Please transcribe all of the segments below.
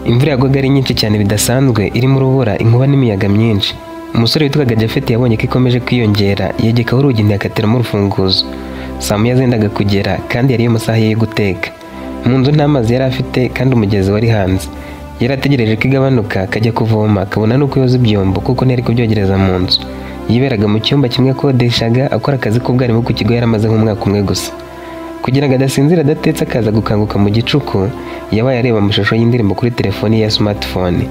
Imvura yagwaga ari nyinshi cyane bidasanzwe, irimo urubura, inkuba n'imiyaga myinshi. Umusore witwaga Japhet yabonye ko ikomeje kwiyongera, yegekaho urugi ntiyakatiramo urufunguzo. Saa moya zendaga kugera kandi yari yo masaha ye yo guteka. Mu nzu nta mazi yari afite kandi umugezi wari hanze. Yari ategereje ko igabanuka akajya kuvoma, akabona n'uko yoza ibyombo kuko ntiyari kubyogereza mu nzu. Yiberaga mu cyumba kimwe akodeshaga, akora akazi k'ubwarimu ku kigo yari amaze nk'umwaka umwe gusa. Kugira ngo adasinzira adatetse akaza gukanguka mu gicuku, yabaye areba amashusho y'indirimbo kuri telefoni ye ya smartphone.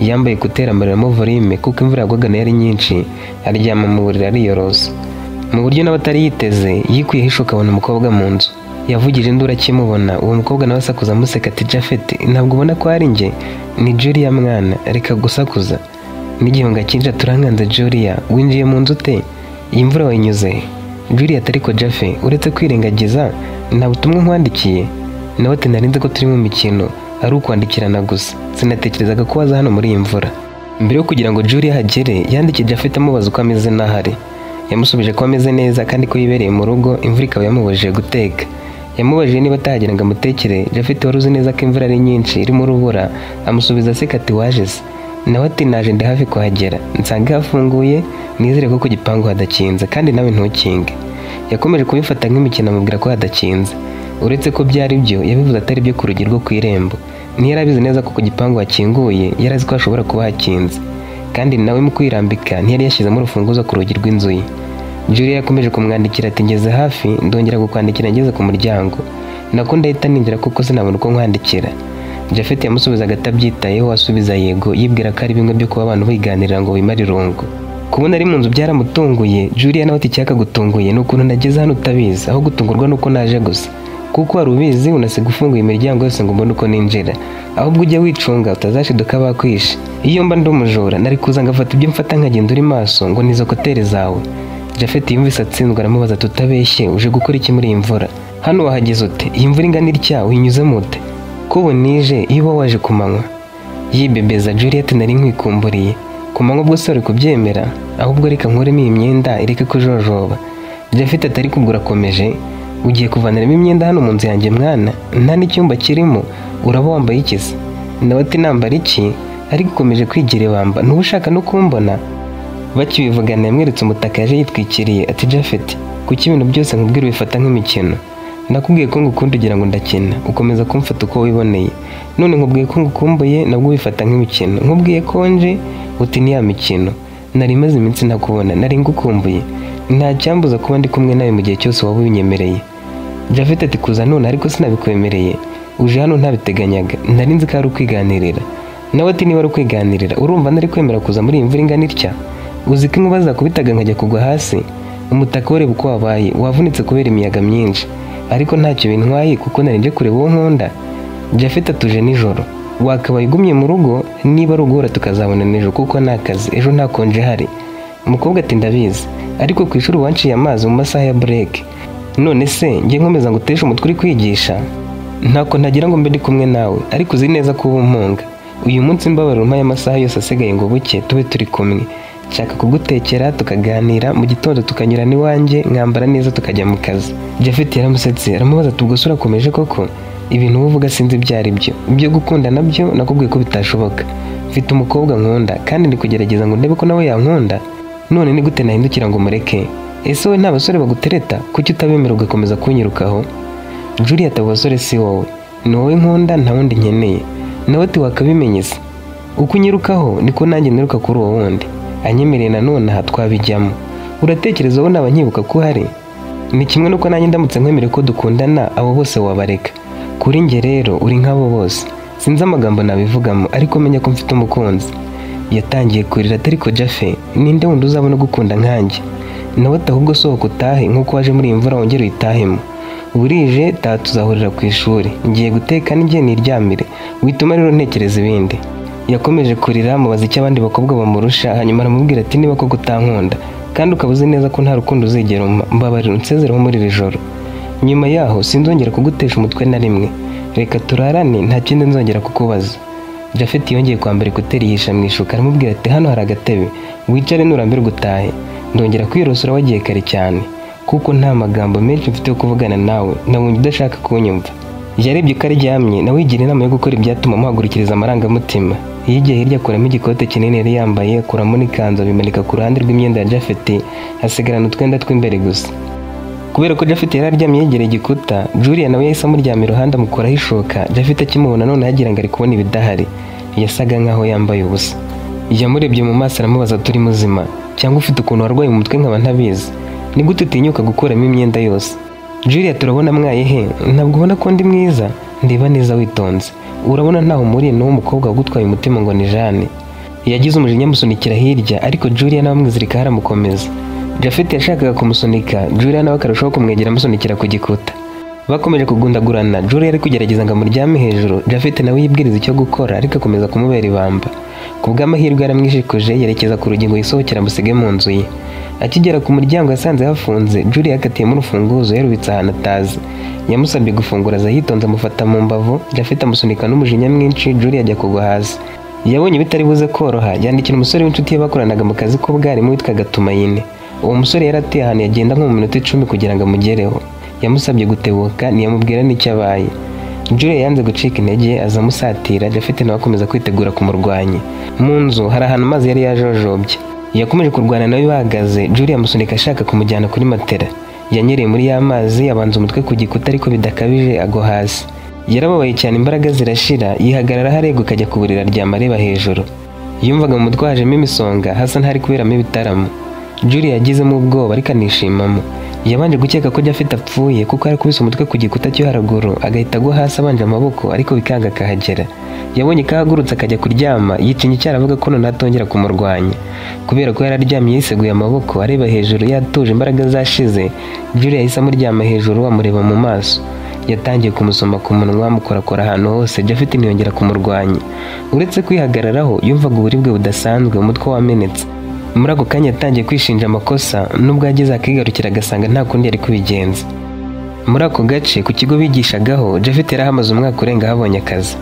Yambaye ekuteri amuriramo volume kuko imvura yagwaga nayo ari nyinshi, aryama mu buriri ariyorosa. Mu buryo nawe atari yiteze, yikuyeho ishuka abona umukobwa mu nzu. Yavugije induru akimubona, uwo mukobwa nawe asakuza amuseka ati Japhet, ntabwo ubona ko ari njye? Ni Julia mwana, reka gusakuza. N'igihunga cyinshi turankanze Julia, winjiye mu nzu ute? Iyi mvura wayinyuze he? Julia ati ariko Japhet, uretse kwirengagiza, nta butumwa nkwandikiye? Nawe ati nari nzi ko turi mu mikino, ari ukwandikirana gusa. Sinatekerezaga ko waza hano muri iyi mvura. Mbere yo kugira ngo Julia ahagere, yandikiye Japhet amubaza uko ameze n'ahari. Yamusubije ko ameze neza kandi ko yibereye mu rugo, imvura ikaba yamubujije guteka. Yamubajije niba atahagera ngo amutekere. Japhet wari uzi neza ko imvura ari nyinshi irimo urubura, amusubiza aseka ati waje se? Nawe ati naje ndi hafi kuhagera, nsange hafunguye, nizere ko ku gipangu hadakinze kandi nawe ntukinge. Yakomeje kubifata nk'imikino amubwira ko hadakinze. Uretse ko byari byo, yabivuze atari byo ku rugi rwo ku irembo. Ntiyari abizi neza ko ku gipangu hakinguye, yari azi ko hashobora kuba hakinze. Kandi nawe mu kwirambika ntiyari yashyizemo urufunguzo ku rugi rw'inzu ye. Julia yakomeje kumwandikira ati ngeze hafi, ndongera kukwandikira ngeze ku muryango. Nako ndahita ninjira kuko sinabona uko nkwandikira. Japhet yamusubizaga atabyitayeho, asubiza yego, yibwira ko ari bimwe byo kuba abantu biganirira ngo bimare irungu. Kubona ari mu nzu byaramutunguye. Julia nawe ati icyakagutunguye ni ukuntu nageze hano utabizi, aho gutungurwa nuko naje gusa. Kuko wari ubizi unasiga ufunguye imiryango yose ngo mbone uko ninjira. Ahubwo ujye wicunga utazashiduka bakwishe. Iyo mba ndi umujura nari kuza ngafata ibyo mfata nkagenda uri maso ngo nizo koteri zawe. Japhet yumvise atsinzwe aramubaza ati utabeshye uje gukora iki muri iyi mvura? Hano wahageze ute? Iyi mvura ingana itya uyinyuzemo ute? Ko ubu nije iyo uba waje ku manywa? Yibebeza Juliet nari nkwikumburiye. Ku manywa ubwo se wari kubyemera? Ahubwo reka nkuremo iyi myenda ireke kujojoba. Japhet atari kugura akomeje, ugiye kuvaniramo imyenda hano mu nzu yanjye mwana, nta n'icyumba kirimo, uraba wambaye iki se? Nawe ati nambara iki? Ariko ukomeje kwigira ibamba, ntuba ushaka no kumbona? Bakibivugana yamweretse umutaka yaje yitwikiriye ati Japhet, kuki ibintu byose nkubwira ubifata nk'imikino? Nakubwiye ko ngukunda ugira ngo ndakina, ukomeza kumfata uko wiboneye. None nkubwiye ko ngukumbuye nabwo ubifata nk'imikino. Nkubwiye ko nje uti ni ya mikino. Nari maze iminsi ntakubona, nari ngukumbuye. Nta cyambuza kuba ndi kumwe nawe mu gihe cyose waba ubinyemereye. Japhet ati kuza none ariko sinabikwemereye. Uje hano ntabiteganyaga, nari nzi ko ari ukwiganirira. Nawe ati niba ari ukwiganirira, urumva nari kwemera kuza muri iyi mvura ingana itya? Uzi ko inkuba zakubitaga nkajya kugwa hasi? Umutaka ureba uko wabaye, wavunitse kubera imiyaga myinshi. Ariko ntacyo bintwaye kuko nari nje kureba uwo nkunda. Japhet atuje nijoro. Wakabaye ugumye mu rugo, niba ari uguhura tukazabona nijoro kuko nta kazi, ejo nta konje ihari. Umukobwa ati ndabizi, ariko ku ishuri wanciye amazi mu masaha ya break. None se njye nkomeza ngo uteshe umutwe uri kwigisha? Ntako ntagira ngo mbe ndi kumwe nawe, ariko uzi neza ko uba umpunga. Uyu munsi mbabarira umpaye amasaha yose asigaye ngo buke tube turi kumwe. Nshaka kugutekera tukaganira, mu gitondo tukanyurana iwanjye, nkambara neza tukajya mu kazi. Japhet yaramusetse aramubaza ati ubwo se urakomeje koko? Ibintu uba uvuga sinzi ibyo ari byo. Ibyo gukunda nabyo nakubwiye ko bitashoboka. Mfite umukobwa nkunda kandi ndi kugerageza ngo ndebe ko nawe yankunda. None ni gute nahindukira ngo mureke? Ese wowe nta basore bagutereta? Kuki utabemera ugakomeza kunyirukaho? Julia ati abo basore si wowe, ni wowe nkunda nta wundi nkeneye. Nawe ati wakabimenye se? Uko unyirukaho niko nanjye niruka kuri uwo wundi. Anyemereye nanone aha twabijyamo. Uratekereza wowe naba nkibuka ko uhari? Ni kimwe nuko nanjye ndamutse nkwemereye ko dukundana, abo bose wabareka. Kuri njye rero uri nk'abo bose. Sinzi amagambo nabivugamo ariko menya ko mfite umukunzi. Yatangiye kurira atari ko Japhet, ninde wundi uzabona ugukunda nkanjye? Nawe ati ahubwo sohoka utahe nk'uko waje muri iyi mvura wongere uyitahemo. Burije taha tuzahurira ku ishuri, ngiye guteka njye niryamire, wituma rero ntekereza ibindi. Yakomeje kurira amubaza icyo abandi bakobwa bamurusha, hanyuma aramubwira ati niba koko utankunda kandi ukaba uzi neza ko nta rukundo uzigera umpa, mbabarira unsezereho muri iri joro. Nyuma yaho sinzongera kugutesha umutwe na rimwe, reka turarane nta kindi nzongera kukubaza. Japhet yongeye kwambara ekuteri yihisha mu ishuka aramubwira ati hano hari agatebe, wicare nurambirwa utahe. Ndongera kwirosora wagiye kare cyane, kuko nta magambo menshi mfite yo kuvugana nawe, nabonye udashaka kunyumva. Yarebye ko aryamye, nawe yigira inama yo gukora ibyatuma amuhagurukiriza amarangamutima. Yigiye hirya akuramo igikote kinini yari yambaye, akuramo n'ikanzu abimanika ku ruhande rw'imyenda ya Japhet, asigarana utwenda tw'imbere gusa. Kubera ko Japhet yari aryamye yegereye igikuta, Julia nawe yahise amuryama iruhande amukuraho ishuka. Japhet akimubona none yagira ngo ari kubona ibidahari. Yasaga nkaho yambaye ubusa. Yamurebye mu maso aramubaza, turi muzima cyangwa ufite ukuntu warwaye mu mutwe nkaba ntabizi? Ni gute utinyuka gukuramo imyenda yose? Julia, turabona mwaye he? Ntabwo ubona ko ndi mwiza? Ndeba neza witonze. Urabona ntaho muri n'uwo mukobwa wagutwaye umutima ngo ni Jeanne. Yagize umujinya amusunikira hirya, ariko Julia nawe amwizirika aramukomeza. Japhet yashakaga kumusunika, Julia nawe akarushaho kumwegera amusunikira ku gikuta. Bakomeje kugundagurana, Julia ari kugerageza ngo amuryame hejuru, Japhet nawe yibwiriza icyo gukora ariko akomeza kumubera ibamba. Ku bw'amahirwe yaramwishikuje yerekeza ku rugingo yisohokera amusige mu nzu ye. Akigera ku muryango yasanze hafunze, Julia yakatiyemo urufunguzo yarubitse ahantu atazi. Yamusabye gufungura aza yitonze amufata mu mbavu, Japhet amusunika n'umujinya mwinshi, Julia ajya kugwa hasi. Yabonye bitari buze koroha, yandikira umusore w'inshuti ye bakoranaga mu kazi k'ubwarimu witwaga Tumayine. Uwo musore yari atuye ahantu yagenda nko mu minota 10 kugira ngo amugereho. Yamusabye gutebuka ntiyamubwira n'icyo abaye. Julia yanze gucika intege aza amusatira, Japhet nawe akomeza kwitegura kumurwanya. Mu nzu hari ahantu amazi yari yajojobye. Yakomeje kurwana nawe bahagaze, Julia amusunika ashaka kumujyana kuri matera. Yanyereye muri ya mazi abanza umutwe ku gikuta ariko bidakabije agwa hasi. Yarababaye cyane imbaraga zirashira, yihagarara areguka ajya ku buriri aryama areba hejuru. Yumvaga mu mutwe hajemo imisonga, hasa ntari kuberamo ibitaramo. Julia yagizemo ubwoba ariko anishimamo. Yabanje gukeka ko Japhet apfuye kuko yarakubise umutwe ku gikuta cyo haruguru agahita agwa hasi abanje amaboko ariko bikanga akahagera. Yabonye ko ahagurutse akajya kuryama, yicinya icyara avuga ko noneho atongera kumurwanya. Kubera ko yararyamye yiseguye amaboko areba hejuru yatuje imbaraga zashize, Julia yahise amuryama hejuru amureba mu maso. Yatangiye kumusoma ku munwa amukorakora ahantu hose, Japhet ntiyongera kumurwanya. Uretse kwihagararaho yumvaga uburibwe budasanzwe, umutwe wamenetse. Muri ako kanya yatangiye kwishinja amakosa, nubwo yageze akigarukira agasanga nta kundi yari kubigenza. Muri ako gace ku kigo bigishagaho, Japhet yari ahamaze umwaka urenga ahabonye akazi.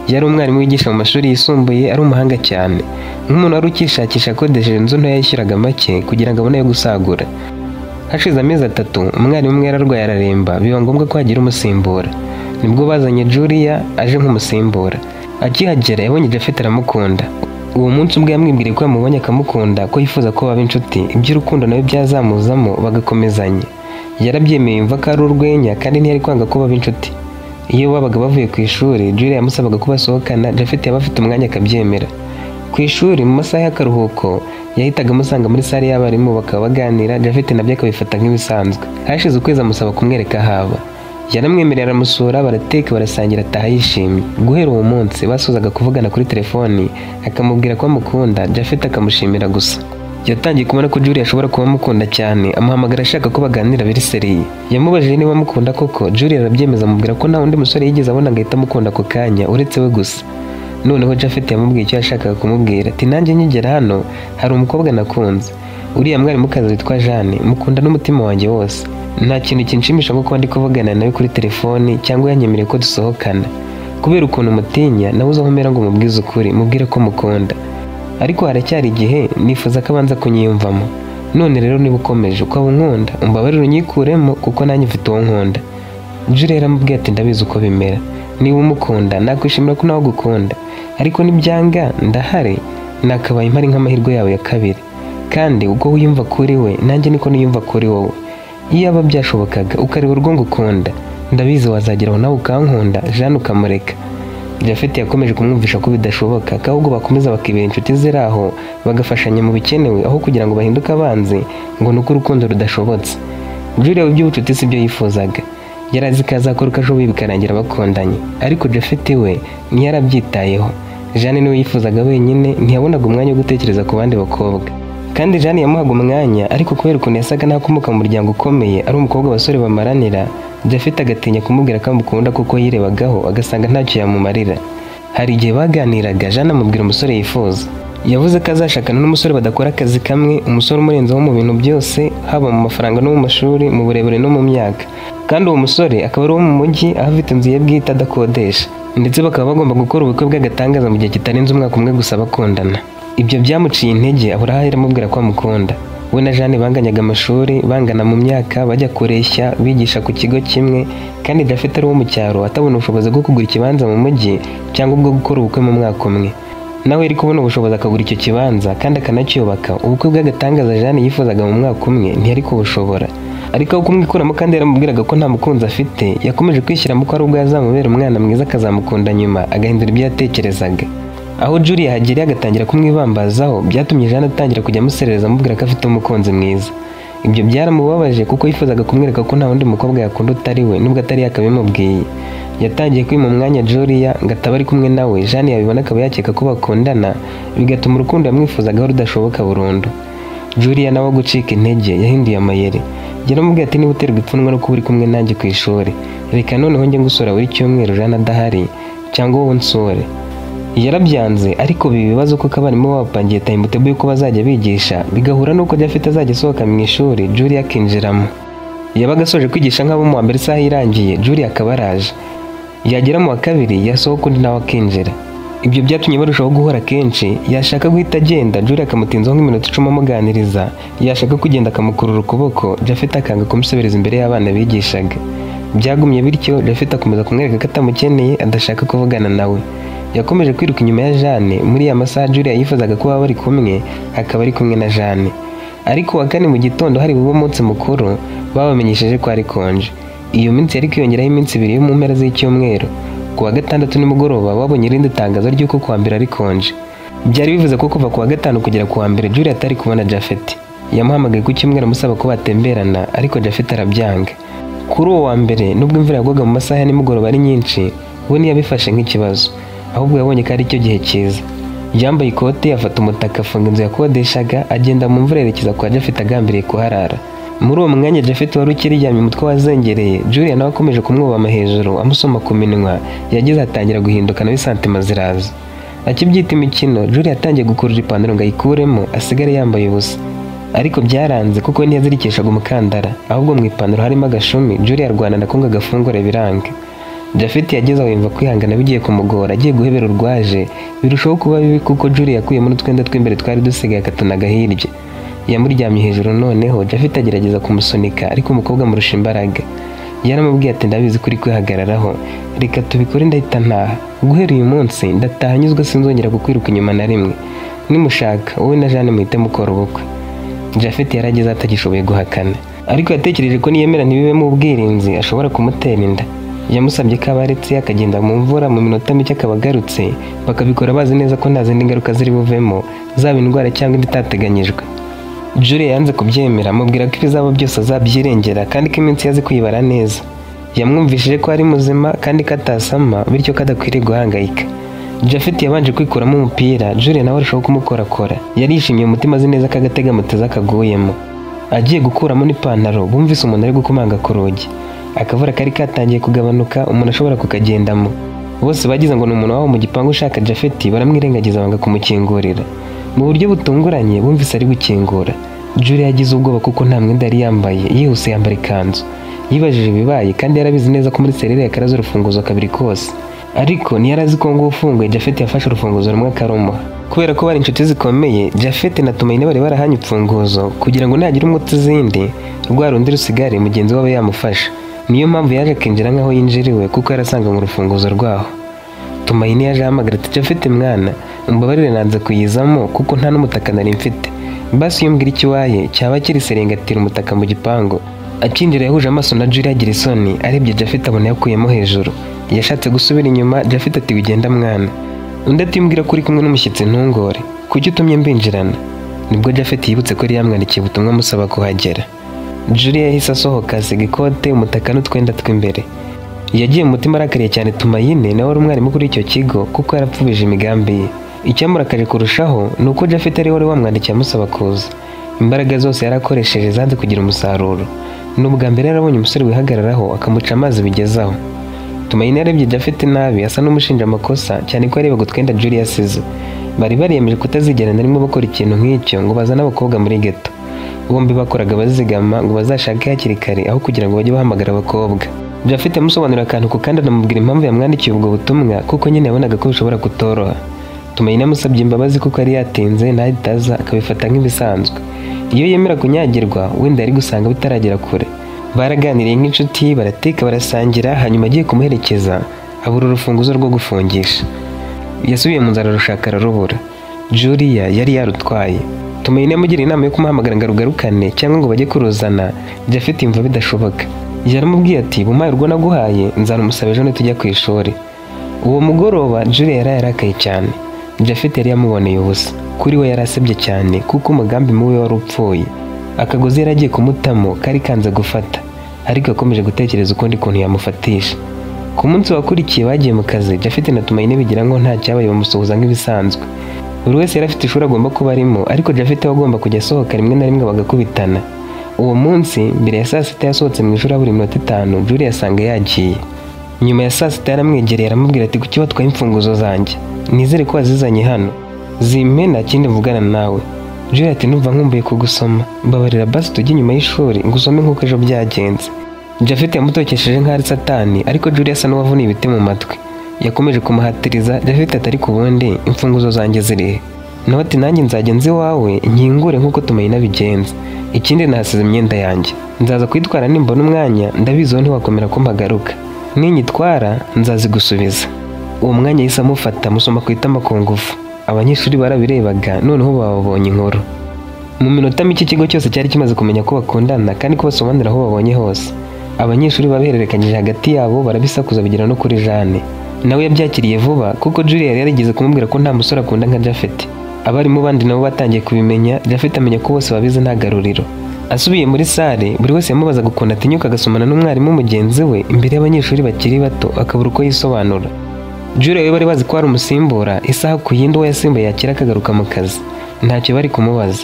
Yari umwarimu wigisha mu mashuri yisumbuye, ari umuhanga cyane. Nk'umuntu wari ukishakisha akodesheje inzu ntoya yishyuraga make kugira ngo abone ayo gusagura. Hashize amezi 3, umwarimu umwe yararwaye araremba, biba ngombwa ko hagira umusimbura. Nibwo bazanye Julia aje nk'umusimbura. Akihagera yabonye Japhet aramukunda. Uwo munsi ubwo yamwibwiriye ko yamubonye akamukunda, ko yifuza ko baba inshuti, iby'urukundo nawe byazamuzamo bagakomezanya. Yarabyemeye yumva ko ari urwenya kandi ntiyari kwanga ko baba inshuti. Iyo babaga bavuye ku ishuri, Julia yamusabaga ko basohokana, Japhet yaba afite umwanya akabyemera. Ku ishuri mu masaha y'akaruhuko, yahitaga amusanga muri sale y'abarimu bakaba baganira, Japhet nabyo akabifata nk'ibisanzwe. Hashize ukwezi amusaba kumwereka haba. Yaramwemerera aramusura, barateka barasangira ataha yishimye. Guhera uwo munsi basozaga kuvugana kuri telefoni, akamubwira ko amukunda, Japhet akamushimira gusa. Yatangiye kubona ko Julia ashobora kuba amukunda cyane, amuhamagara ashaka ko baganira biri seriye. Yamubajije niba amukunda koko, Julia arabyemeza amubwira ko nta wundi musore yigeze abona ngo ahite amukunda ako kanya uretse we gusa. Noneho Japhet yamubwiye icyo yashakaga kumubwira, ati nanjye nkigera hano hari umukobwa nakunze. Uriya mwarimukazi witwa Jeanne, mukunda n'umutima wanjye wose. Nta kintu kinshimisha nko kuba ndi kuvugana nawe kuri telefoni cyangwa yanyemereye ko dusohokana. Kubera ukuntu mutinya, nabuze aho mera ngo mubwize ukuri, mubwire ko mukunda. Ariko haracyari igihe nifuza ko abanza kunyiyumvamo. None rero niba ukomeje ukaba unkunda, umbabarire unyikuremo kuko nanjye mfite uwo nkunda. Julia yaramubwiye ati ndabizi uko bimera. Niba umukunda nakwishimira ko nawe ugukunda. Ariko nibyanga ndahari, nakabaye impari nk'amahirwe yawe ya kabiri. Kandi uko wiyumva kuri we nanjye niko niyumva kuri wowe. Iyaba byashobokaga ukareba urwo ngukunda, ndabizi wazageraho nawe ukankunda, Jeanne ukamureka. Japhet yakomeje kumwumvisha ko bidashoboka, ko ahubwo bakomeza bakibera inshuti ziri aho, bagafashanya mu bikenewe aho kugira ngo bahinduke abanzi, ngo nuko urukundo rudashobotse. Julia iby'ubucuti si byo yifuzaga. Yari azi ko azakora uko ashoboye bikarangira bakundanye, ariko Japhet we ntiyarabyitayeho. Jeanne niwe yifuzaga wenyine, ntiyabonaga umwanya wo gutekereza ku bandi bakobwa. Kandi Jeanne yamuhaga umwanya, ariko kubera ukuntu yasaga n'akomoka mu muryango ukomeye, ari umukobwa abasore bamaranira, Japhet agatinya kumubwira ko amukunda kuko yirebagaho agasanga ntacyo yamumarira. Hari igihe baganiraga, Jeanne amubwira umusore yifuza. Yavuze ko azashakana n'umusore badakora akazi kamwe, umusore umurenzeho mu bintu byose, haba mu mafaranga no mu mashuri, mu burebure no mu myaka. Kandi uwo musore akaba ari uwo mu mujyi, aho afite inzu ye bwite adakodesha. Ndetse bakaba bagomba gukora ubukwe bw'agatangaza mu gihe kitarenze umwaka umwe gusa bakundana. Ibyo byamuciye intege, abura aho ahera amubwira ko amukunda. We na Jeanne banganyaga amashuri, bangana mu myaka, bajya kureshya, bigisha ku kigo kimwe, kandi Japhet ari uwo mu cyaro atabona ubushobozi bwo kugura ikibanza mu mujyi cyangwa ubwo gukora ubukwe mu mwaka umwe. Nawe yari kubona ubushobozi akagura icyo kibanza kandi akanacyubaka. Ubukwe bw'agatangaza Jeanne yifuzaga mu mwaka umwe ntiyari kubushobora. Ariko aho kumwikuramo kandi yaramubwiraga ko nta mukunzi afite, yakomeje kwishyiramo ko ari ubwo yazamubera umwana mwiza akazamukunda nyuma, agahindura ibyo yatekerezaga. Aho Julia yahagiriye agatangira kumwibambazaho, byatumye Jeanne atangira kujya amuserereza amubwira ko afite umukunzi mwiza. Ibyo byaramubabaje kuko yifuzaga kumwereka ko nta wundi mukobwa yakunda utari we, nubwo atari yakabimubwiye. Yatangiye kwima umwanya Julia ngo ataba ari kumwe nawe, Jeanne yabibona akaba yakeka ko bakundana, bigatuma urukundo yamwifuzagaho rudashoboka burundu. Julia nawe gucika intege yahinduye amayeri. Yaramubwiye ati niba uterwa ipfunwe no kuba uri kumwe nanjye ku ishuri, reka noneho njye ngusura buri cyumweru Jeanne adahari, cyangwa wowe unsure. Yarabyanze ariko biba ibibazo kuko abarimu babapangiye timetable y'uko bazajya bigisha, bigahura n'uko Japhet azajya asohoka mu ishuri Julia akinjiramo. Yabaga asoje kwigisha nk'abo mu wa mbere isaha irangiye, Julia akaba araje. Yagera mu wa kabiri yasohoka undi nawe akinjira. Ibyo byatumye barushaho guhora kenshi, yashaka guhita agenda Julia akamutinzaho nk'iminota 10 amuganiriza, yashaka kugenda akamukurura ukuboko, Japhet akanga kumusebereza imbere y'abana bigishaga. Byagumye bityo, Japhet akomeza kumwereka ko atamukeneye, adashaka kuvugana nawe. Yakomeje kwiruka inyuma ya Jeanne. Muri ya masaha Julia yifuzaga kuba bari kumwe, akaba ari kumwe na Jeanne. Ariko wa kane mu gitondo hari bube umunsi mukuru, babamenyesheje ko ari konje. Iyo minsi yari kwiyongeraho iminsi 2 yo mu mpera z'icyumweru. Ku wa gatandatu nimugoroba babonye irindi tangazo ry'uko kuwa mbere ari konje. Byari bivuze ko kuva ku wa gatanu kugera ku wa mbere Julia atari kubona Japhet. Yamuhamagaye ku cyumweru amusaba ko batemberana, ariko Japhet arabyanga. Kuri uwo wa mbere, nubwo imvura yagwaga mu masaha ya nimugoroba ari nyinshi, we ntiyabifashe nk'ikibazo, ahubwo yabonye ko ari cyo gihe cyiza. Yambaye ikote, afata umutaka, afunga inzu yakodeshaga, agenda mu mvura yerekeza kwa Japhet agambiriye kuharara. Muri uwo mwanya Japhet wari ukiryamye umutwe wazengereye, Julia nawe akomeje kumwubama hejuru amusoma ku minwa, yagize atangira guhinduka nawe santima ziraza. Akibyita imikino, Julia yatangiye gukurura ipantaro ngo ayikuremo asigare yambaye ubusa. Ariko byaranze kuko ntiyazirikishaga umukandara, ahubwo mu ipantaro harimo agashumi. Julia arwana nako ngo agafungure biranga. Japhet yageze aho yumva kwihangana bigiye kumugora, agiye guhebera urwaje, birushaho kuba bibi kuko Julia yakuyemo n'utwenda tw'imbere twari dusigaye akatunaga hirya. Yamuryamye hejuru noneho Japhet agerageza kumusunika, ariko umukobwa amurusha imbaraga. Yaramubwiye ati ndabizi kuri kwihagararaho, reka tubikore ndahita ntaha. Guhera uyu munsi ndataha nyuzwe, sinzongera kukwiruka inyuma na rimwe. Nimushaka wowe na Jeanne muhite mukora ubukwe. Japhet yarageze atagishoboye guhakana, ariko yatekereje ko niyemera ntibibemo ubwirinzi ashobora kumutera inda. Yamusabye ko abaretse akagenda mu mvura, mu minota mike akaba agarutse, bakabikora bazi neza ko nta zindi ngaruka ziri buvemo, zaba indwara cyangwa indi itateganyijwe. Julia yanze kubyemera, amubwira ko ibizaba byose azabyirengera kandi ko iminsi yazi kuyibara neza. Yamwumvishije ko ari muzima kandi ko atasama, bityo ko adakwiriye guhangayika. Japhet yabanje kwikuramo umupira, Julia nawe arushaho kumukorakora. Yarishimye umutima azi neza ko agatega muteza kaguyemo. Agiye gukuramo n'ipantaro, bumvise umuntu ari gukomanga ku rugi. Akavura kari katangiye kugabanuka, umuntu ashobora kukagendamo. Bose bagize ngo ni umuntu wabo mu gipangu ushaka Japhet, baramwirengagiza banga kumukingurira. Mu buryo butunguranye bumvise ari gukingura. Julia yagize ubwoba kuko nta mwenda yari yambaye, yihuse yambara ikanzu. Yibajije ibibaye kandi yarabizi neza ko muri serire yakaraze urufunguzo kabiri kose. Ariko ntiyarazi ko ngo ufunguye Japhet yafashe urufunguzo rumwe akarumuha. Kubera ko bari inshuti zikomeye, Japhet na Tumaine bari barahanye imfunguzo kugira ngo nagira umwe izindi, rwa rundi rusigare mugenzi wabo yamufasha. Niyo mpamvu yaje akinjira nkaho yinjiriwe kuko yarasanga mu rufunguzo rwaho. Tumaine yaje ahamagara ati Japhet mwana, umbabarire nanze kuyizamo kuko nta n'umutaka nari mfite. Basi iyo umbwira icyo waye cyaba kiri serengatira umutaka mu gipangu. Akinjira yahuje amaso na Julia agira isoni, arebye Japhet abona yakuyemo hejuru. Yashatse gusubira inyuma, Japhet ati wigenda mwana. Undi ati umbwira ko uri kumwe n'umushyitsi ntungore, kuki utumye mbinjirana? Nibwo Japhet yibutse ko yari yamwandikiye ubutumwa amusaba kuhagera. Julia yahise asohoka asiga ikote, umutaka n'utwenda tw'imbere. Yagiye mu mutima arakariye cyane Tumaine nawe wari umwarimu kuri icyo kigo kuko yarapfubije imigambi ye. Icyamurakaje kurushaho ni uko Japhet ari wari wamwandikiye amusaba kuza. Imbaraga zose yarakoresheje zanze kugira umusaruro. Ni ubwa mbere yarabonye umusore wihagararaho akamuca amazi bigezaho. Tumaine yarebye Japhet nabi asa n'umushinja amakosa, cyane ko yarebaga utwenda Julia asize. Bari bariyemeje kutazigera na rimwe bakora ikintu nk'icyo ngo bazane abakobwa muri ghetto. Bombi bakoraga bazigama ngo bazashake hakiri kare aho kugira ngo bajye bahamagara abakobwa. Japhet yamusobanurira akantu ku kandi anamubwira impamvu yamwandikiye ubwo butumwa kuko nyine yabonaga ko bishobora kutoroha. Tumaine yamusabye imbabazi kuko yari yatinze ntahita aza akabifata nk'ibisanzwe. Iyo yemera kunyagirwa wenda yari gusanga bitaragera kure. Baraganiriye nk'inshuti, barateka, barasangira, hanyuma agiye kumuherekeza abura urufunguzo rwo gufungisha. Yasubiye mu nzu ararushaka ararubura. Julia yari yarutwaye. Tumaini yamugiriye inama yo kumuhamagara ngo arugarukane cyangwa ngo bajye kuruzana. Japhet yumva bidashoboka. Yaramubwiye ati bumpaye urwo naguhaye nzarumusaba ejo nitujya ku ishuri. Uwo mugoroba Julia yari yarakaye cyane. Japhet yari yamuboneye ubusa. Kuri we yarasebye cyane kuko umugambi mubi wari upfuye. Akagozi yari agiye kumutamo kari kanze gufata, ariko yakomeje gutekereza ukundi kuntu yamufatisha. Ku munsi wakurikiye bagiye mu kazi, Japhet na Tumaini bigira ngo nta cyabaye, bamusuhuza nk'ibisanzwe. Buri wese yari afite ishuri agomba kuba arimo, ariko Japhet we agomba kujya asohoka rimwe na rimwe bagakubitana. Uwo munsi mbere ya saa sita yasohotse mu ishuri habura iminota 5, Julia asanga yagiye. Nyuma ya saa sita yaramwegereye aramubwira ati kuki watwaye imfunguzo zanjye? Nizere ko wazizanye hano. Zimpe nta kindi mvugana nawe. Julia ati numva nkumbuye kugusoma, mbabarira basi tujye inyuma y'ishuri ngusome nk'uko ejo byagenze. Japhet yamutokesheje nk'aho ari satani, ariko Julia asa n'uwavuniye ibiti mu matwi. Yakomeje kumuhatiriza. Japhet ati ariko ubundi imfunguzo zanjye zirihe? Nawe ati nanjye nzajya nzi iwawe nkingure nk'uko Tumaini abigenza. Ikindi nahasize imyenda yanjye, nzaza kuyitwara nimbona umwanya, ndabizi wowe ntiwakomera ko mpagaruka. Ninyitwara nzazigusubiza. Uwo mwanya yahise amufata amusoma ku itama ku ngufu. Abanyeshuri barabirebaga, noneho bababonye inkuru. Mu minota mike ikigo cyose cyari kimaze kumenya ko bakundana kandi ko basobanura aho babonye hose. Abanyeshuri babihererekanyije hagati yabo barabisakuza bigera no kuri Jane. Nawe yabyakiriye vuba kuko Julia yari yarigeze kumubwira ko nta musore akunda nka Japhet. Abarimu bandi nabo batangiye kubimenya, Japhet amenya ko bose babizi nta garuriro. Asubiye muri sale, buri wese yamubazaga ukuntu atinyuka agasomana n'umwarimu mugenzi we imbere y'abanyeshuri bakiri bato, akabura uko yisobanura. Julia we bari bazi ko ari umusimbura, isaha ku yindi uwo yasimbuye yakira akagaruka mu kazi. Ntacyo bari kumubaza.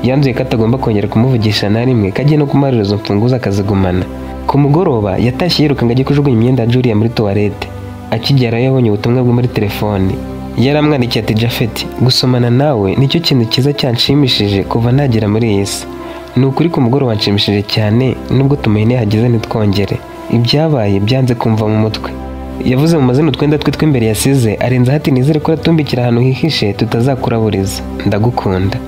Yanzuye ko atagomba kongera kumuvugisha na rimwe, ko agiye no kumuharira izo mfunguzo akazigumana. Ku mugoroba yatashye yiruka ngo ajye kujugunya imyenda ya Julia muri toilette. Akigerayo yabonye ubutumwa bwe muri telefone. Yaramwandikiye ati Japhet, gusomana nawe nicyo kintu cyiza cyanshimishije kuva nagera muri iyi si. Ni ukuri ku mugoroba nshimishije cyane, nubwo Tumaini yahageze ntitwongere. Ibyabaye byanze kumva mu mutwe. Yavuze mu mazina utwenda twe tw'imbere yasize, arenzaho ati nizere ko uratumbikira ahantu hihishe tutazakuraburiza. Ndagukunda.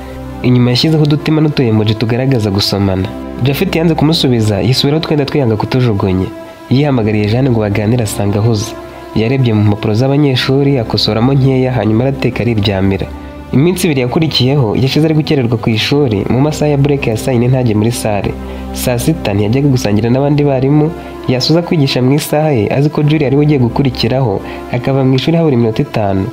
Inyuma yashyizeho udutima n'utuyemoji tugaragaza gusomana. Japhet yanze kumusubiza, yisubiraho utwenda twiyanga kutujugunya. Yihamagariye Jeanne ngo baganire asanga ahuze. Yarebye mu mpapuro z'abanyeshuri akosoramo nkeya, hanyuma arateka ariryamira. Iminsi ibiri yakurikiyeho yashize ari gukererwa ku ishuri. Mu masaha ya break ya saa 4 ntajye muri sale. Saa sita ntiyajyaga gusangira n'abandi barimu, yasoza kwigisha mu isaha ye azi ko Julia ari we ugiye gukurikiraho, akava mu ishuri habura iminota 5.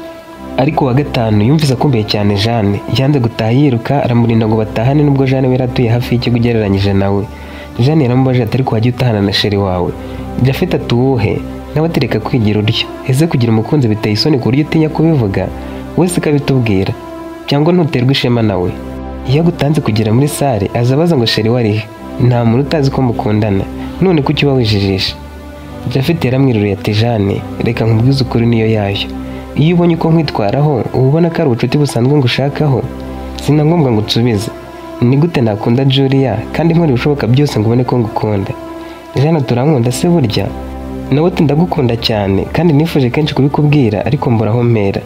Ariko wa gatanu yumvise akumbuye cyane Jeanne, yanze gutaha yiruka, aramurinda ngo batahane nubwo Jeanne we yaratuye hafi y'ikigo ugereranyije nawe. Jeanne yaramubajije ati ariko wajya utahana na sheri wawe? Japhet ati uwuhe? Nawe ati reka kwigira uryo. Ese kugira umukunzi biteye isoni ku buryo utinya kubivuga? Wese ikabitubwira cyangwa ntuterwa ishema nawe? Iyo agutanze kugera muri sale azabaza ngo sheri warihe? Nta muntu utazi ko mukundana, none kuki uba wijijisha? Japhet yaramwiruriye ati Jeanne, reka nkubwize ukuri niyo yayo. Iyo ubonye uko nkwitwaraho uba ubona ko ari ubucuti busanzwe ngushakaho, sina ngombwa ngo unsubize. Ni gute nakunda Julia kandi nkora ibishoboka byose ngo ubone ko ngukunda? Jeanne turankunda se burya? Nawe ati ndagukunda cyane kandi nifuje kenshi kubikubwira ariko mbura aho mpera.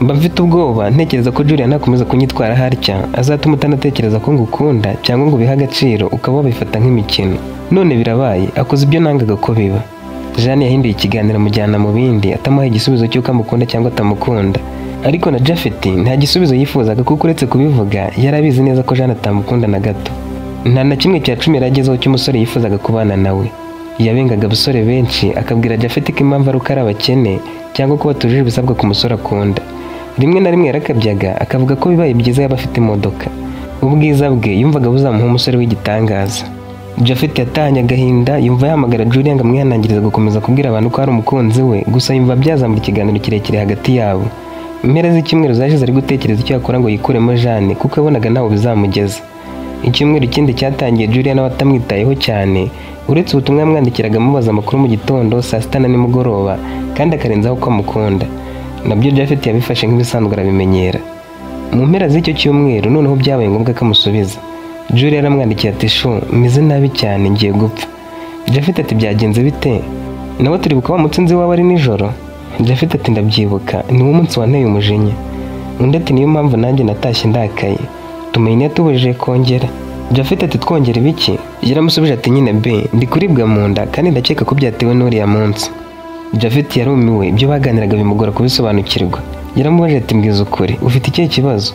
Mba mfite ubwoba ntekereza ko Julia nakomeza kunyitwara harya azatuma utanatekereza ko ngukunda cyangwa ngo ubihe agaciro ukaba wabifata nk'imikino. None birabaye, akoze ibyo nangaga ko biba. Jeanne yahinduye ikiganiro amujyana mu bindi, atamuha igisubizo cy'uko amukunda cyangwa atamukunda. Ariko na Japhet nta gisubizo yifuzaga kuko uretse kubivuga yari abizi neza ko Jeanne atamukunda na gato. Nta na kimwe cya 10 yari agezeho cy'umusore yifuzaga kubana nawe. Yabengaga abasore benshi akabwira Japhet ko impamvu ari uko ari abakene cyangwa ko batujuje ibisabwa ku musore akunda. Rimwe na rimwe yarakabyaga akavuga ko bibaye byiza yaba afite imodoka. Ubwiza bwe yumvaga buzamuha umusore w'igitangaza. Japhet yatahanye agahinda, yumva yahamagara Julia ngo amwihanangirize gukomeza kubwira abantu ko ari umukunzi we, gusa yumva byazamura ikiganiro kirekire hagati yabo. Impera z'icyumweru zashize ari gutekereza icyo yakora ngo yikuremo Jeanne kuko yabonaga ntaho bizamugeza. Icyumweru kindi cyatangiye Julia nawe atamwitayeho cyane, uretse ubutumwa yamwandikiraga amubaza amakuru mu gitondo, saa sita na nimugoroba, kandi akarenzaho ko amukunda. Nabyo Japhet yabifashe nk'ibisanzwe arabimenyera. Mu mpera z'icyo cyumweru noneho byabaye ngombwa ko amusubiza. Julia yaramwandikiye ati shu, meze nabi cyane ngiye gupfa. Japhet ati byagenze bite? Nawe turibuka wa munsi nzi wawe ari nijoro? Japhet ati ndabyibuka, ni wo munsi wanteye umujinya. Undi ati niyo mpamvu nanjye natashye ndakaye. Tumaini yatubujije kongera. Japhet ati twongera ibiki? Yaramusubije ati nyine be ndi kuribwa mu nda kandi ndakeka ko byatewe n'uriya munsi. Japhet yarumiwe, ibyo baganiraga bimugora kubisobanukirwa. Yaramubajije ati mbwiza ukuri, ufite ikihe kibazo?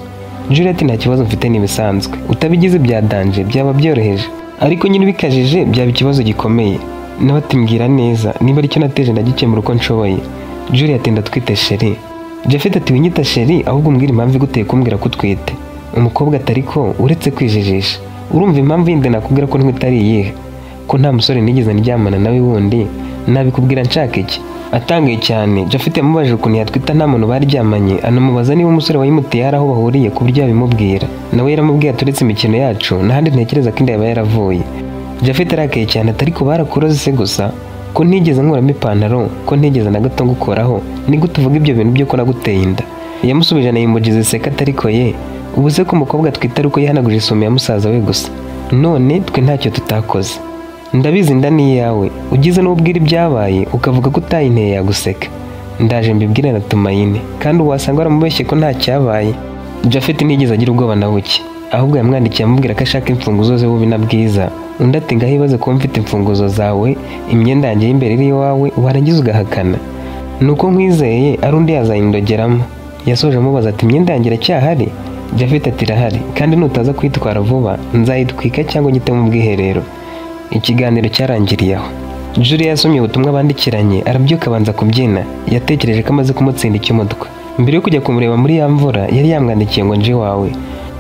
Julia ati nta kibazo mfite, ni ibisanzwe, utabigize bya danger byaba byoroheje, ariko nyine ubikajije byaba ikibazo gikomeye. Nawe ati mbwira neza, niba aricyo nateje ndagikemura uko nshoboye. Julia ati ndatwite chérie. Japhet ati winyita chérie, ahubwo umbwira impamvu iguteye kumbwira ko utwite. Umukobwa ati ariko uretse kwijijisha, urumva impamvu yindi nakubwira ko ntwite ari iyihe? Ko nta musore nigeze ndyamana nawe wundi, nabikubwira nshaka iki? Atangaye cyane, Japhet yamubajije ukuntu yatwita nta muntu baryamanye, anamubaza niba umusore wayimuteye hari aho bahuriye ku buryo yabimubwira. Nawe yaramubwiye ati uretse imikino yacu, n'ahandi ntekereza ko inda yaba yaravuye. Japhet arakaye cyane ati ariko barakuroze se gusa, ko ntigeze nkuramo ipantaro, ko ntigeze na gato ngukoraho, ni gute uvuga ibyo bintu byo ko naguteye inda? Yamusubije anayimugize iseka ati ariko ye, ubu se ko umukobwa atwita ari uko yihanaguje isume ya musaza we gusa, none twe ntacyo tutakoze. Ndabizi inda ni iyawe, ugize n'ubwira ibyabaye ukavuga ko utayinteye yaguseka. Ndaje mbibwire na Tumayine, kandi wasanga waramubeshye ko nta cyabaye. Japhet ntiyigeze agira ubwoba na buke, ahubwo yamwandikiye amubwira ko ashaka imfunguzo ze bubi na bwiza. Undi ati ngaho ibaze kuba mfite imfunguzo zawe, imyenda yanjye y'imbere iri iwawe, warangiza ugahakana. Nuko nkwizeye ari undi yazayindogeramo. Yasoje amubaza ati imyenda yanjye iracyahari? Japhet ati irahari, kandi nutaza kuyitwara vuba nzayitwika cyangwa nyite mu bwiherero. Ikiganiro cyarangiriye aho. Julia yasomye ubutumwa bandikiranye, arabyuka abanza kubyina. Yatekereje ko amaze kumutsinda icy'umutwe. Mbere yo kujya kumureba muri ya mvura, yari yamwandikiye ngo nje iwawe.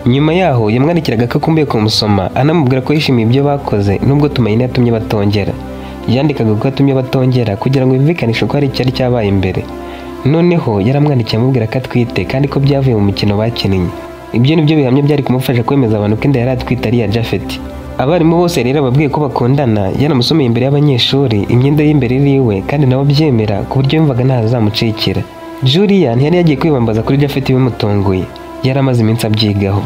Nyuma yaho yamwandikiraga ko akumbuye kumusoma, anamubwira ko yishimiye ibyo bakoze nubwo Tumayine yatumye batongera. Yandikaga ko yatumye batongera kugira ngo yumvikanishe ko hari icyari cyabaye imbere. Noneho yaramwandikiye amubwira ko atwite kandi ko byavuye mu mukino bakinnye. Ibyo nibyo bihamya byari kumufasha kwemeza abantu ko inda yari atwite ari iya Japhet. Abarimu bose rero babwiye ko bakundana, yanamusomeye imbere y'abanyeshuri, imyenda y'imbere iri iwe, kandi nabo byemera ku buryo yumvaga ntazamucikira. Julia ntiyari yagiye kwibambaza kuri Japhet bimutunguye, yari amaze iminsi abyigaho.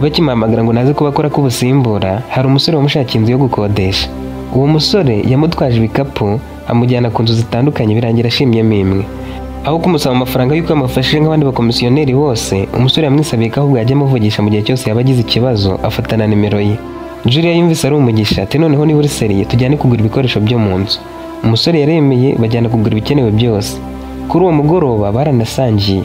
Bakimuhamagara ngo naze kubakora k'ubusimbura, hari umusore wamushakiye inzu yo gukodesha. Uwo musore yamutwaje ibikapu amujyana ku nzu zitandukanye, birangira ashimyemo imwe. Aho kumusaba amafaranga y'uko yamufashije nk'abandi bakomisiyoneri bose, umusore yamwisabiye ko ahubwo yajya amuvugisha mu gihe cyose yaba agize ikibazo, afatana nimero ye. Julia yumvise ari umugisha ati noneho niba uri sérieux tujyane kugura ibikoresho byo mu nzu. Umusore yaremeye bajyana kugura ibikenewe byose. Kuri uwo mugoroba baranasangiye.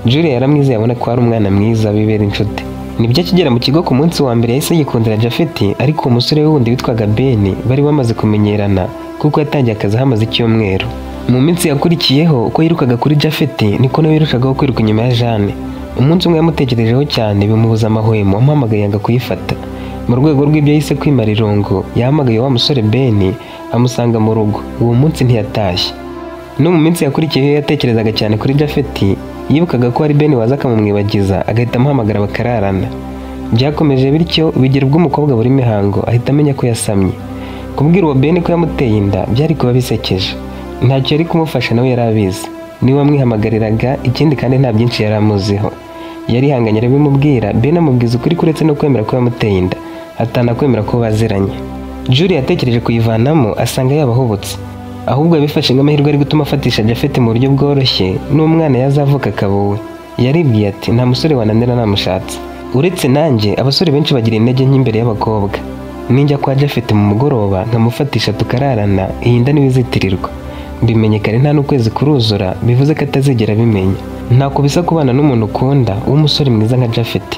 Julia yaramwizeye abona ko ari umwana mwiza bibera inshuti. Nibyo akigera mu kigo ku munsi wa mbere yahise yikundira Japhet, ariko uwo musore wundi witwaga Ben bari bamaze kumenyerana kuko yatangiye akazi hamaze icyumweru. Mu minsi yakurikiyeho uko yirukaga kuri Japhet niko nawe yirushagaho kwiruka inyuma ya Jeanne. Umunsi umwe yamutekerejeho cyane bimubuza amahwemo, amuhamagaye yanga kuyifata. Mu rwego rw'ibyo yahise kwimara irungu, yahamagaye wa musore Ben amusanga mu rugo. Uwo munsi ntiyatashye. No mu minsi yakurikiyeho yatekerezaga cyane kuri Japhet, yibukaga ko ari Ben waza akamumwibagiza agahita amuhamagara bakararana. Byakomeje bityo bigera ubwo umukobwa buri mihango ahita amenya ko yasamye. Kubwira uwo Ben ko yamuteye inda byari kuba bisekeje. Ntacyo yari kumufasha nawe yari abizi. Niwe wamwihamagariraga, ikindi kandi nta byinshi yari amuziho. Yarihanganye arabimubwira, Ben amubwiza ukuri kuretse no kwemera ko yamuteye inda, atanakwemera ko baziranye. Julia yatekereje kuyivanamo asanga yabahubutse. Ahubwo yabifashe nk'amahirwe ari gutuma afatisha Japhet mu buryo bworoshye, n'umwana yazavuka akaba uwe. Yaribwiye ati nta musore wananira namushatse. Uretse nanjye, abasore benshi bagira intege nke imbere y'abakobwa. Ninjya kwa Japhet mu mugoroba nkamufatisha tukararana, iyi nda niwe izitirirwa. Mbimenye kare nta n'ukwezi kuruzura, bivuze ko atazigera abimenya. Ntako bisa kubana n'umuntu ukunda w'umusore mwiza nka Japhet.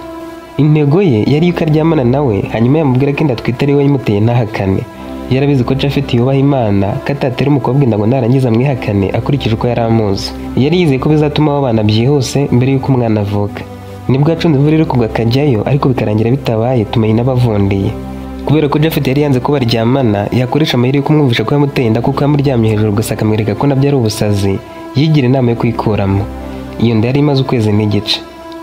Intego ye yari yuko aryamana nawe, hanyuma yamubwira ko inda atwite ari we wayimuteye ntahakane. Yarabizi ko Japhet yubaha Imana, ko atatera umukobwa inda ngo narangiza amwihakane akurikije uko yari amuzi. Yari yizeye ko bizatuma babana byihuse mbere y'uko umwana avuka. Nibwo yacunze imvura iri kugwa akajyayo, ariko bikarangira bitabaye, Tumayine abavundiye. Kubera ko Japhet yari yanze ko baryamana, yakoresha amayeri yo kumwumvisha ko yamuteye inda kuko yamuryamye hejuru gusa akamwereka ko nabyo ari ubusazi, yigira inama yo kuyikuramo. Iyo nda yari imaze ukwezi n'igice.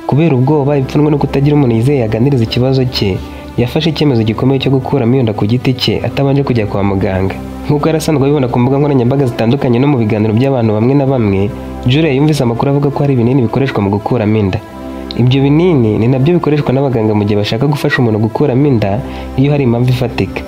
Kubera ubwoba, ipfunwe no kutagira umuntu yizeye yaganiriza ikibazo cye, yafashe icyemezo gikomeye cyo gukuramo iyo nda ku giti cye atabanje kujya kwa muganga. Nk'uko yari asanzwe abibona ku mbuga nkoranyambaga zitandukanye no mu biganiro by'abantu bamwe na bamwe, Julia yumvise amakuru avuga ko hari ibinini bikoreshwa mu gukuramo inda. Ibyo binini ni nabyo bikoreshwa n'abaganga mu gihe bashaka gufasha umuntu gukuramo inda iyo hari impamvu ifatika.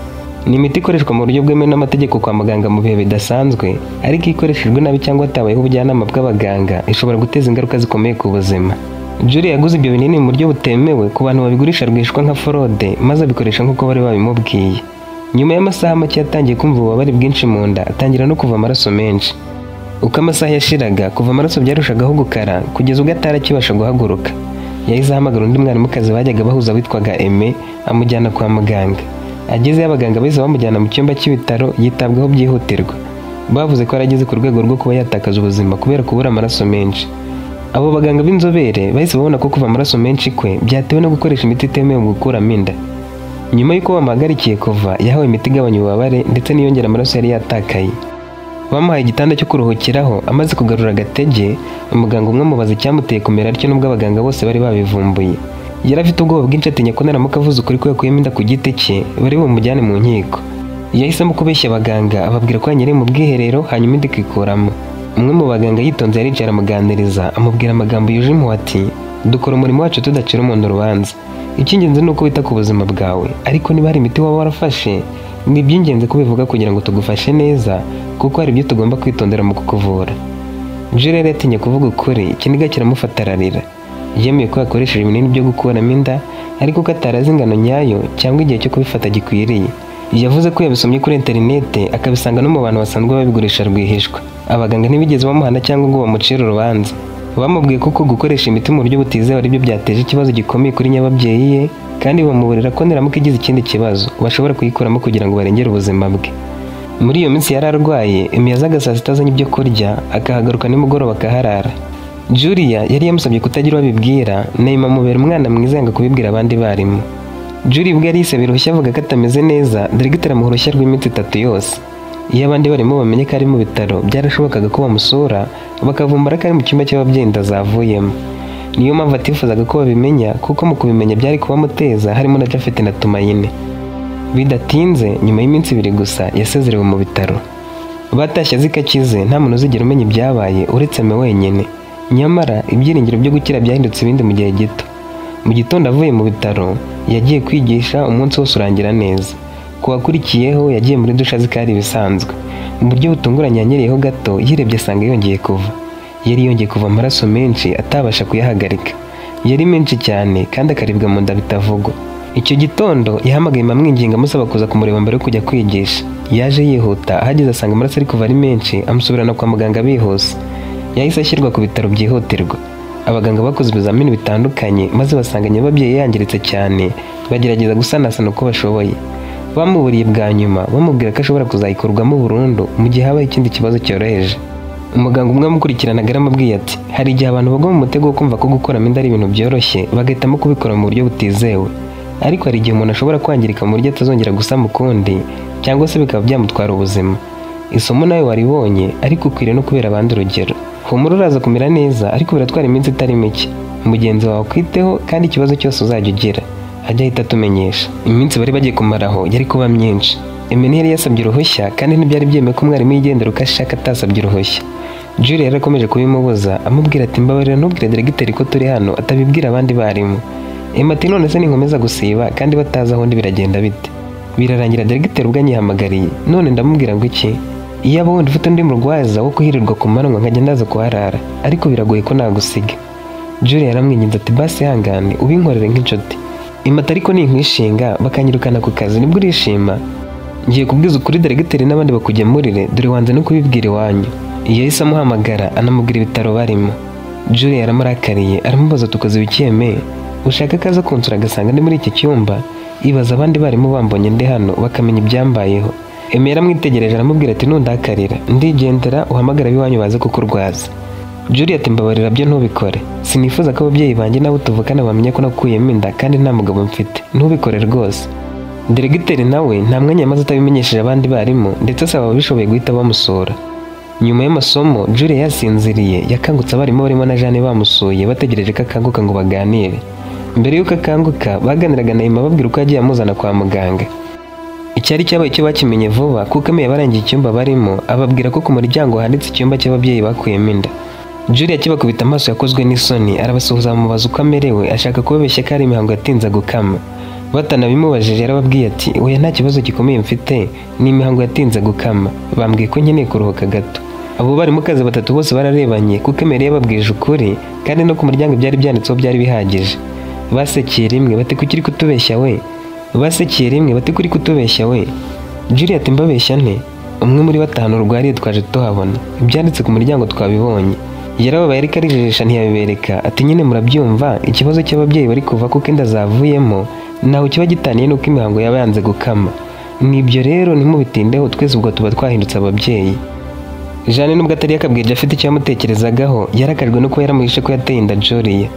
Ni imiti ikoreshwa mu buryo bwemewe n'amategeko kwa muganga mu bihe bidasanzwe, ariko iyo ikoreshejwe nabi cyangwa hatabayeho ubujyanama bw'abaganga, ishobora guteza ingaruka zikomeye ku buzima. Julie yaguze ibyo binini mu buryo butemewe ku bantu babigurisha rwihishwa nka forode, maze abikoresha nk'uko bari babimubwiye. Nyuma y'amasaha make yatangiye kumva ububabare bwinshi mu nda, atangira no kuva amaraso menshi. Uko amasaha yashiraga, kuva amaraso byarushagaho gukara kugeza ubwo atari akibasha guhaguruka. Yahise ahamagara undi mwarimukazi bajyaga bahuza witwaga Aime, amujyana kwa muganga. Agezeyo abaganga bahise bamujyana mu cyumba cy'ibitaro yitabwaho byihutirwa. Bavuze ko yarageze ku rwego rwo kuba yatakaza ubuzima kubera kubura amaraso menshi. Abo baganga b'inzobere bahise babona ko kuva amaraso menshi kwe byatewe no gukoresha imiti itemewe mu gukuramo inda. Nyuma y'uko bamuhagarikiye kuva, yahawe imiti igabanya ububabare ndetse n'iyongera amaraso yari yatakaye. Bamuhaye igitanda cyo kuruhukiraho. Amaze kugarura agatege, umuganga umwe amubaza icyamuteye kumera atyo nubwo abaganga bose bari babivumbuye. Yari afite ubwoba bwinshi, atinya ko naramuka avuze ukuri ko yakuyemo inda ku giti cye bari bumujyane mu nkiko. Yahisemo kubeshya abaganga, ababwira ko yanyereye mu bwiherero hanyuma inda ikikuramo. Umwe mu baganga yitonze yaricaye aramuganiriza, amubwira amagambo yuje impuhwe ati: "Dukora umurimo wacu tudacira umuntu urubanza. Icy'ingenzi ni uko wita ku buzima bwawe, ariko niba hari imiti waba warafashe, ni iby'ingenzi kubivuga kugira ngo tugufashe neza, kuko hari ibyo tugomba kwitondera mu kukuvura." Julie yari yatinye kuvuga ukuri, ikiniga kiramufata ararira. Yemeye ko yakoresheje ibinini byo gukuramo inda, ariko ko atari azi ingano nyayo cyangwa igihe cyo kubifata gikwiriye. Yavuze ko yabisomye kuri interinete, akabisanga no mu bantu basanzwe babigurisha rwihishwa. Abaganga ntibigeze bamuhana cyangwa ngo bamucire urubanza. Bamubwiye ko gukoresha imiti mu buryo butizewe aribyo byateje ikibazo gikomeye kuri nyababyeyi ye, kandi bamuburira ko niramuka igize ikindi kibazo bashobora kuyikuramo kugira ngo barengere ubuzima bwe. Muri iyo minsi yari arwaye, Emi yazaga saa sita azanye ibyo kurya, akahagaruka nimugoroba akaharara. Julia yari yamusabye kutagira uwo abibwira, Neymar amubera umwana mwiza yanga kubibwira abandi barimu. Julie ubwo yari yisabira uruhushya avuga ko atameze neza, diregiteri amuha uruhushya rw'iminsi 3 yose. Iyo abandi barimo bamenye ko ari mu bitaro, byarashobokaga ko bamusura bakavumbura ko ari mu cyumba cy'ababyeyi inda zavuyemo. Niyo mpamvu atifuzaga ko babimenya, kuko mu kubimenya byari kubamuteza, harimo na Japhet na Tumayine. Bidatinze, nyuma y'iminsi 2 gusa, yasezerewe mu bitaro. Batashye azi ko akize, nta muntu uzigera umenya ibyabaye uretse Aime wenyine. Nyamara ibyiringiro byo gukira byahindutse ibindi mu gihe gito. Mu gitondo avuye mu bitaro, yagiye kwigisha, umunsi wose urangira neza. Ku wakurikiyeho yagiye muri dushe azi ko ari ibisanzwe. Mu buryo butunguranye yanyereyeho gato, yirebye asanga yongeye kuva. Yari yongeye kuva amaraso menshi atabasha kuyahagarika. Yari menshi cyane kandi akaribwa mu nda bitavugwa. Icyo gitondo yahamagaye amwinginga amusaba kuza kumureba mbere yo kujya kwigisha. Yaje yihuta, ahageze asanga amaraso ari kuva ari menshi, amusubirana kwa muganga bihuse. Yahise ashyirwa ku bitaro byihutirwa. Abaganga bakoze ibizamini bitandukanye maze basanga nyababyeyi yangiritse cyane, bagerageza gusanasana uko bashoboye. Bamuburiye bwa nyuma, bamubwira ko ashobora kuzayikurwamo burundu mu gihe habaye ikindi kibazo cyoroheje. Umuganga umwe wamukurikiranaga aramubwiye ati: "Hari igihe abantu bagwa mu mutego wo kumva ko gukuramo inda ari ibintu byoroshye, bagahitamo kubikora mu buryo butizewe. Ariko hari igihe umuntu ashobora kwangirika mu buryo atazongera gusama ukundi, cyangwa se bikaba byamutwara ubuzima. Isomo nawe waribonye, ariko ukwiriye no kubera abandi urugero. Humura uraza kumera neza, ariko biratwara iminsi itari mike. Mugenzi wawe akwiteho, kandi ikibazo cyose uzajya ugira ajya ahita atumenyesha." Iminsi bari bagiye kumaraho yari kuba myinshi. Aime yari yasabye uruhushya, kandi ntibyari byemewe ko umwarimu yigendera uko ashaka atasabye uruhushya. Julie yari akomeje kubimubuza, amubwira ati: "Mbabarira ntubwire diregiteri ko turi hano, atabibwira abandi barimu." Aime ati: "None se ninkomeza gusiba kandi batazi aho ndi biragenda bite?" Birarangira diregiteri ubwo anyihamagariye, none ndamubwira ngo iki? Iyaba wenda ufite undi murwaza wo kuhirirwa ku manywa nkajya ndaza kuharara, ariko biragoye ko nagusiga. Julie yaramwinginze ati: "Basi ihangane ubinkorere nk'inshuti." Aime ati: "Ariko ninkwishinga bakanyirukana ku kazi nibwo urishima? Ngiye kubwiza ukuri diregiteri n'abandi bakugemurire, dore wanze no kubibwira iwanyu." Yahise amuhamagara anamubwira ibitaro barimo. Julie yaramurakariye aramubaza: "Tukoze ibiki Aime? Ushaka ko aza kunsura agasanga ndi muri iki cyumba? Ibaza abandi barimu bambonye ndi hano bakamenya ibyambayeho." Aime yaramwitegereje aramubwira ati: "Nundakarira ndigendera, uhamagara ab'iwanyu baze kukurwaza." Julie ati: "Mbabarira byo ntubikore. Sinifuza ko ababyeyi banjye nabo tuvukana bamenya ko nakuyemo inda kandi nta mugabo mfite. Ntubikore rwose." Diregiteri nawe nta mwanya yamaze atabimenyesheje abandi barimu, ndetse asaba ababishoboye guhita bamusura. Nyuma y'amasomo, Julie yasinziriye, yakangutse abarimu barimo na Jeanne bamusuye, bategereje ko akanguka ngo baganire. Mbere y'uko akanguka, baganiraga na Aime ababwira uko yagiye amuzana kwa muganga. Icyari cyabaye cyo bakimenye vuba, kuko Aime yabarangiye icyumba barimo, ababwira ko ku muryango handitse icyumba cy'ababyeyi bakuyemo inda. Julie akibakubita amaso yakozwe n'isoni, arabasuhuza amubaza uko amerewe, ashaka kubabeshya ko ari imihango yatinze gukama. Batanabimubajije yarababwiye ati: "Oya nta kibazo gikomeye mfite, ni imihango yatinze gukama, bambwiye ko nkeneye kuruhuka gato." Abo barimukazi batatu bose bararebanye kuko Emery yababwije ukuri, kandi no ku muryango byari byanditseho byari bihagije. Basekeye rimwe bati kuki uri kutubeshya we? Basekeye rimwe bati kuri kutubeshya we? Julia ati mbabeshya nte? Umwe muri batanu rwariye twaje tuhabona. Ibyanditse ku muryango twabibonye. Yarababaye ariko arijijisha ntiyabibereka. Ati nyine murabyumva, ikibazo cy'ababyeyi bari kuva kuko inda zavuyemo ntaho kiba gitaniye n'uko imihango yaba yanze gukama. Nibyo rero ntimubitindeho, twese ubwo tuba twahindutse ababyeyi. Jeanne nubwo atari yakabwiye Japhet icyo yamutekerezagaho, yarakajwe no kuba yaramuhishe ko yateye inda Julia.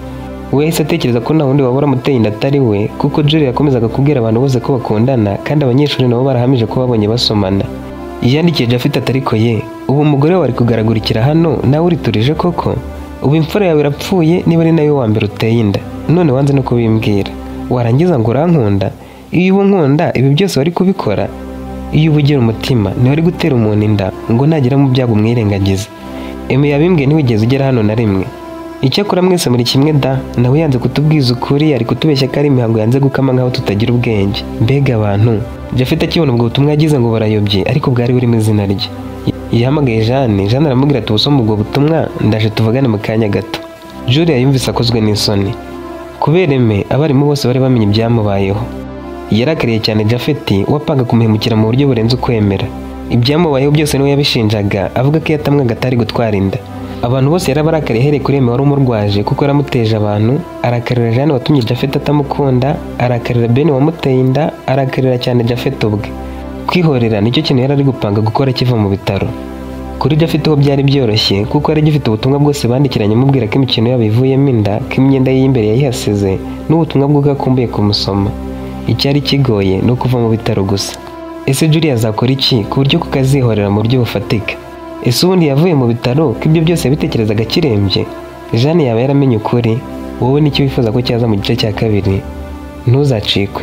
We yahise atekereza ko nta wundi waba waramuteye inda atari we, kuko Julia yakomezaga kubwira abantu bose ko bakundana, kandi abanyeshuri nabo barahamije ko babonye basomana. Yandikiye Japhet ati ariko ye, ubu umugore wawe ari kugaragurikira hano, nawe uriturije koko? Ubu imfura yawe irapfuye, niba ari nawe wa mbere uteye inda, none wanze no kubimbwira. Warangiza ngo urankunda? Iyo uba unkunda ibi byose wari kubikora? Iyo uba ugira umutima ntiwari gutera umuntu inda ngo nagera mu byago umwirengagize. Emi yabimbwiye ntiwigeze ugera hano na rimwe. Icyakora mwese muri kimwe da, nawe yanze kutubwiza ukuri, ari kutubeshya ko ari imihango yanze gukama nk'aho tutagira ubwenge. Mbega abantu! Japhet akibona ubwo butumwa yagize ngo barayobye, ariko bwari burimo izina rye. Yahamagaye Jeanne, Jeanne aramubwira ati ubusoma ubwo butumwa, ndaje tuvugane mu kanya gato. Julia yumvise akozwe n'isoni. Kubera Eme, abarimu bose bari bamenye ibyamubayeho. Yarakariye cyane Japhet wapanga kumuhemukira mu buryo burenze ukwemera. Ibyamubayeho byose niwe yabishinjaga, avuga ko iyo atamwaga atari gutwara inda. Abantu bose yarabarakariye ahereye kuri Eme wari umurwaje kuko yaramuteje abantu, arakarira Jeanne watumye Japhet atamukunda, arakarira Ben wamuteye inda, arakarira cyane Japhet ubwe. Kwihorera nicyo kintu yari ari gupanga gukora akiva mu bitaro. Kuri Japhet ho byari byoroshye kuko yari agifite ubutumwa bwose bandikiranye amubwira ko imikino yabo ivuyemo inda, ko imyenda ye y'imbere yayihasize, n'ubutumwa bw'uko akumbuye kumusoma. Icyari kigoye ni ukuva mu bitaro gusa. Ese Julia azakora iki ku buryo kukazihorera mu buryo bufatika? Ese ubundi yavuye mu bitaro ko ibyo byose yabitekerezaga akirembye? Jeanne yaba yaramenye ukuri? Wowe nicyo wifuza ko cyaza mu gice cya kabiri? Ntuzacikwe.